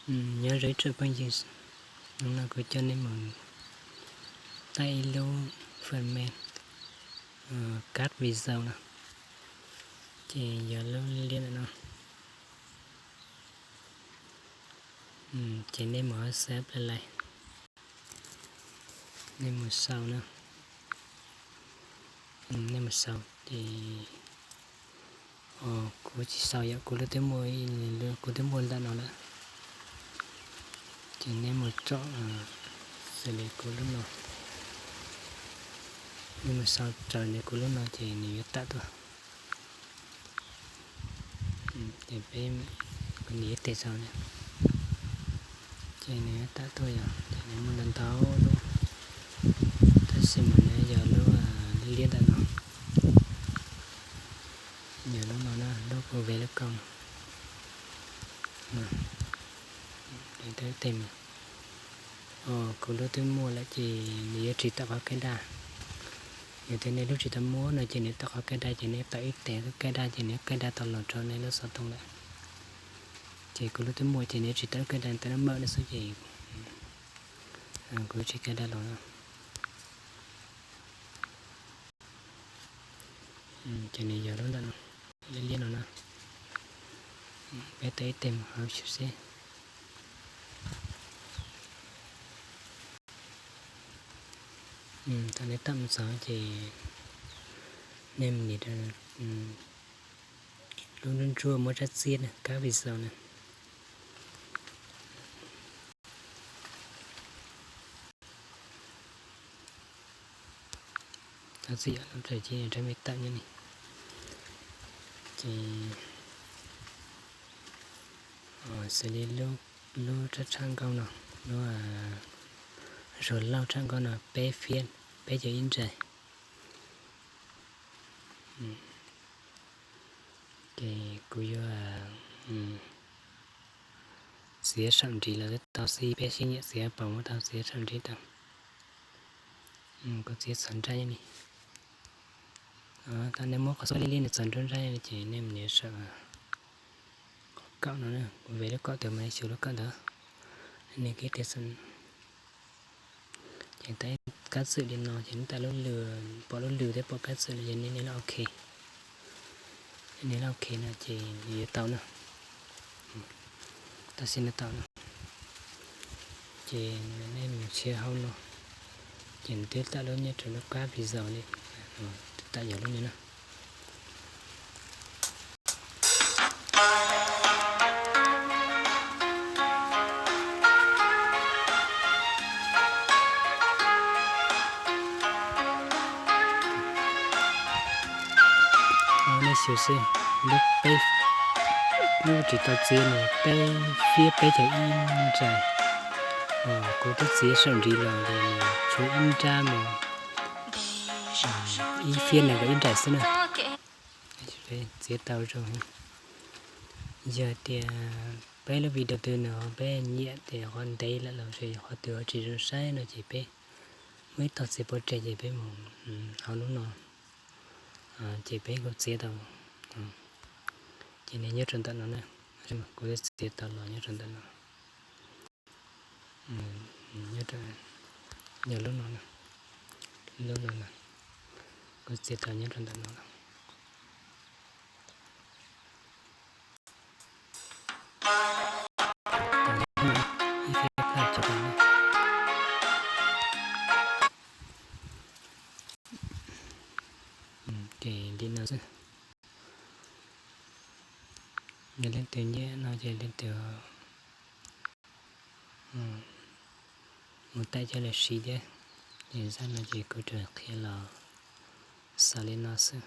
Nyob zoo ib tsoom phooj ywg, hnub no kuv coj nej mus thaij ib lub phần mềm cắt video no, ces yog lub liab ntawm no. Ces nej mus xab play, nej mus sau na, nej mus sau ces, kuv tsis sau yom, kuv lub twb muaj, kuv twb muaj ntawm no lawm. Ces nej mus tsom xws li kuv lub no, nej mus sau raws li kuv lub no ces nws yuav tawm tuaj. Ces peb, kuv nias ib teg sau na, ces nws yuav tawm tuaj yog ces nws muaj ntau ntau lub, tab sis mas nws yog lub liab ntawm no, yog lub no na, lub kuv ve lub koj no. Kuv lub twb muaj lawm ces nws yuav tsis tawm qhov kaj daj. Yog tias nej lub tsis tau muaj no ces nws tawm qhov kaj daj, ces nej tawm ib teg kaj daj ces nws kaj daj tau los rau nej lub xov tooj lawm. Ces kuv lub twb muaj ces nws tsis tawm kaj daj, tawm lub mawm no xwb ces kuv tsis kaj daj los na. Ces nws yog lub ntawm no, liab liab no na. Peb tawm ib teg mus hauv xwb seb. Thaum nej tawm mus txog ces nej mus nias rau lub ntsuab ntsuab muaj rab txiab na, cắt video na. Thov txim yom, lub rab txiab rab me tawm nyob ni. Ces xws li lub tshaj tshaj nkauj no, lub Zuag Lauj tshaj nkauj no peb fiab peb caug ib ntsais. Ces kuv yuav txiav saum nrig los tau xwb, peb sib nyiam txiav pom muab tau txiav saum nrig tau. Kuv txiav txog nrab ni. Thaum nej muab qhov xub liab liab no txog nruab nrab ces nej mus nias saum qhov kaum no, kuv ve lub kaum tus mas nej xyuas lub kaum ntawd. Nej nias kiag tias, ces thaum kab txwm li no ces nej thaum lub lw, pom lub lw thiab pom kab txwm no ces nej nias lub ok. Nej nias lub ok no ces nws yuav tau na. Tau xij no tau na. Ces nej mus txog hauv no, ces nws twb tawm lub nyob rau lub cắt video li, tawm yog lub no na. Nej xyuas xwb, lub peb, lub tsis tau txiav no peb fiab peb caug ib ntsais. Kuv twb txiav saum nrig los ces nws tshuav ib nrab mus, ib fiab nees nkaum ib ntsais xwb na. Txiav tau zoo. Yog tias peb lub video twg no peb nyiam tias qhov ntev lawm los sis qhov twg ho tsis zoo saib no ces peb muaj ib tog txiav pov tseg ces peb mus hauv lub no, ces peb kuj txiav tau. Ces nws nyob rau ntawm no na, kuv twb txiav tau los nyob rau ntawm no. Nyob rau, yog lub no, lub no na, kuv txiav tau nyob rau ntawm no. Ces li no xwb. Yog leej twg nyiam no ces leej twg mus thaij coj los siv thiab. Ces zaj no ces kuv tsuas qhia los xaus li no xwb.